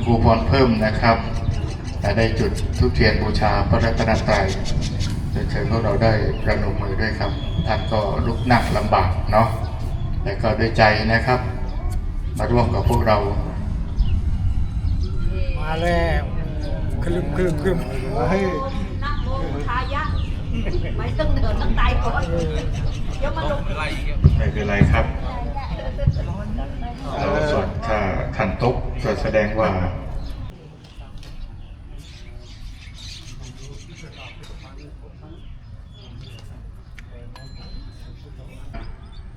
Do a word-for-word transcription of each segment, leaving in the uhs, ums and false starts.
ครูพรเพิ่มนะครับ ได้จุดธูปเทียนบูชาพระรัตนตรัย เรียนเชิญพวกเราได้ประนมมือด้วยครับ ท่านก็ลุกนั่งลำบากเนาะ แต่ก็ด้วยใจนะครับ มาร่วมกับพวกเรา มาแล้วคลึมคลึมคลึม นะโมพุทธายะ ไม่ต้องเดินต้องตายก่อน เดี๋ยวมาลง ไม่เป็นไรครับ เราสวดถ้าท่านตกก็แสดงว่า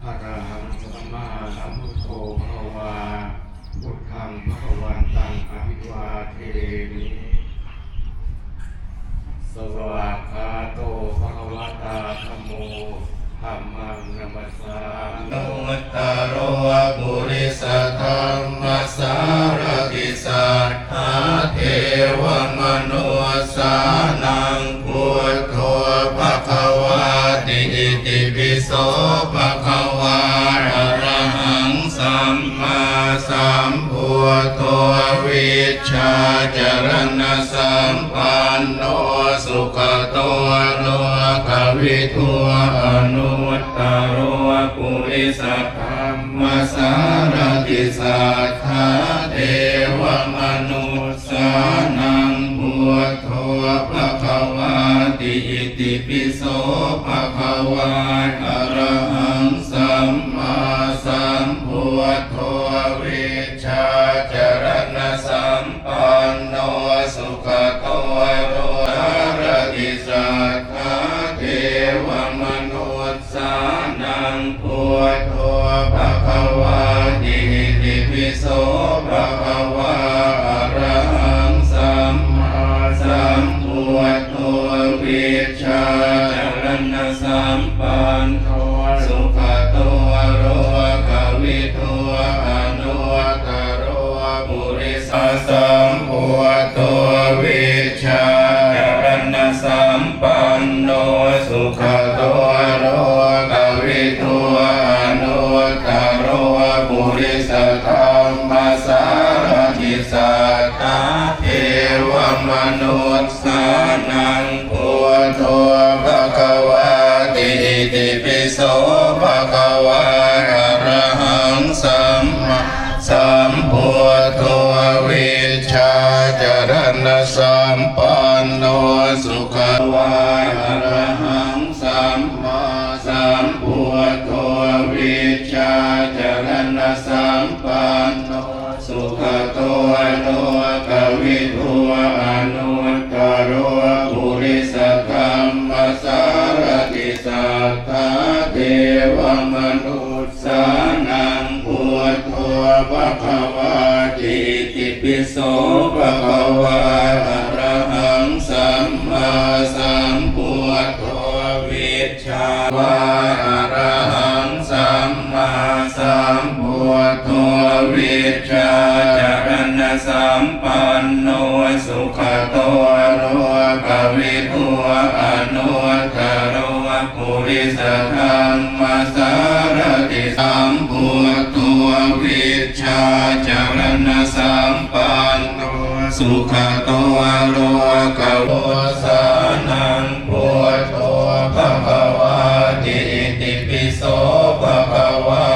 Arahaṃ sammāsambuddho bhagavā. Buddhaṃ bhagavantaṃ abhivādemi. Svākkhāto bhagavatā dhammo. Dhammaṃ namassāmi. Anuttaro purisadammasārathi satthā devamanussānaṃ buddho bhagavāti. Itipi so bhagavā arahaṃ sammāsambuddho vijjācaraṇasampanno sugato lokavidū anuttaro purisadammasārathi satthā devamanussānaṃ buddho bhagavāti. Itipi so bhagavā arahaṃ sammāsambuddho vijjācaraṇasampanno sugato lokavidū anuttaro purisadammasārathi satthā devamanussānaṃ buddho bhagavāti. Itipi so bhagavā arahaṃ sammāsambuddho vijjācaraṇasampanno sugato lokavidū anuttaro purisadammasārathi satthā devamanussānaṃ buddho bhagavāti. Itipi so bhagavā arahaṃ sammāsambuddho vijjācaraṇasampanno sugato lokavidū anuttaro purisadammasārathi satthā devamanussānaṃ buddho bhagavāti. Itipi so bhagavā arahaṃ sammāsambuddho vijjācaraṇasampanno sugato arahaṃ sammāsambuddho vijjācaraṇasampanno sugato lokavidū anuttaro purisadammasārathi satthā devamanussānaṃ buddho bhagavāti. Itipi so bhagavā arahaṃ sammāsambuddho vij vā arahaṃ sammāsambuddho vijjācaraṇasampanno sugato lokavidū anuttaro purisadammasārathi sambuddho vijjācaraṇasampanno sugato lokavidū anuttaro purisadammasārathi satthā devamanussānaṃ buddho bhagavāti. Itipi so bhagavā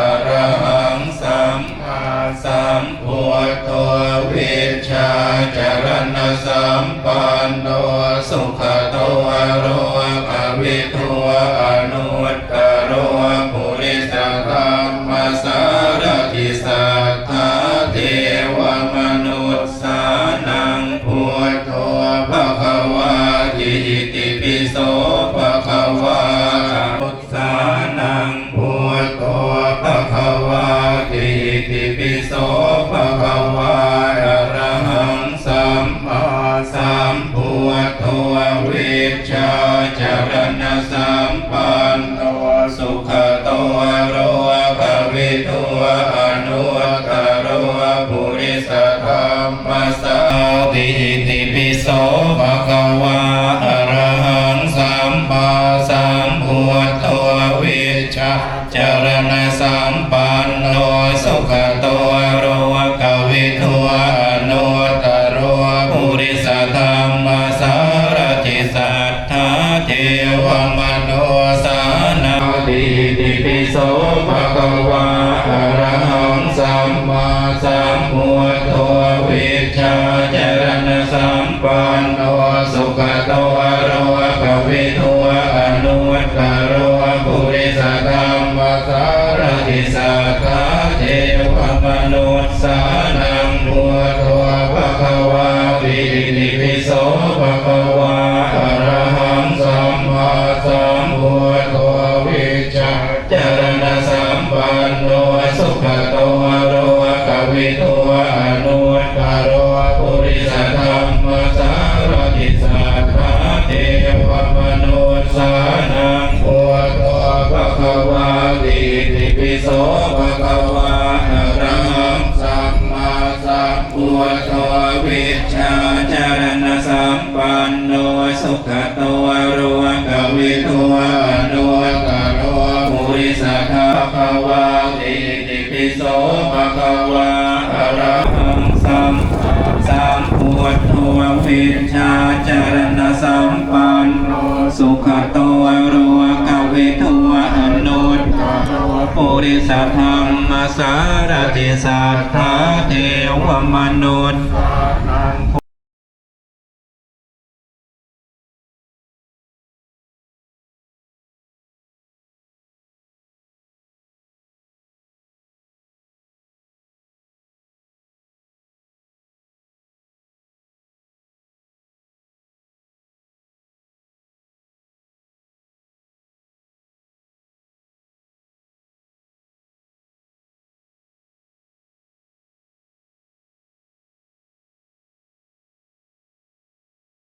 arahaṃ sammāsambuddho vijjācaraṇasampanno sugato lokavidū anuttaro purisadammasārathi satthā devamanussānaṃ buddho bhagavāti. Itipi so bhagavā sānaṃ buddho bhagavāti. Itipi so bhagavā arahaṃ sammāsambuddho vijjācaraṇasampanno sugato lokavidū anuttaro purisadammasārathi satthā devamanussānaṃ buddho bhagavāti. Itipi so bhagavā arahaṃ sammāsambuddho vijjācaraṇasampanno sugato lokavidū anu sānaṃ buddho bhagavāti. Itipi so bhagavā arahaṃ sammāsambuddho vijjācaraṇasampanno sugato lokavidū anuttaro purisadammasārathi satthā devamanussānaṃ buddho bhagavāti. Itipi so bhagavā arahaṃ sammāsambuddho vijjācaraṇasampanno sugato lokavidū anuttaro purisadammasārathi bhagavāti. Itipi so bhagavā arahaṃ sammāsambuddho vijjācaraṇasampanno sugato lokavidū anuttaro purisadammasārathi satthā devamanussānaṃ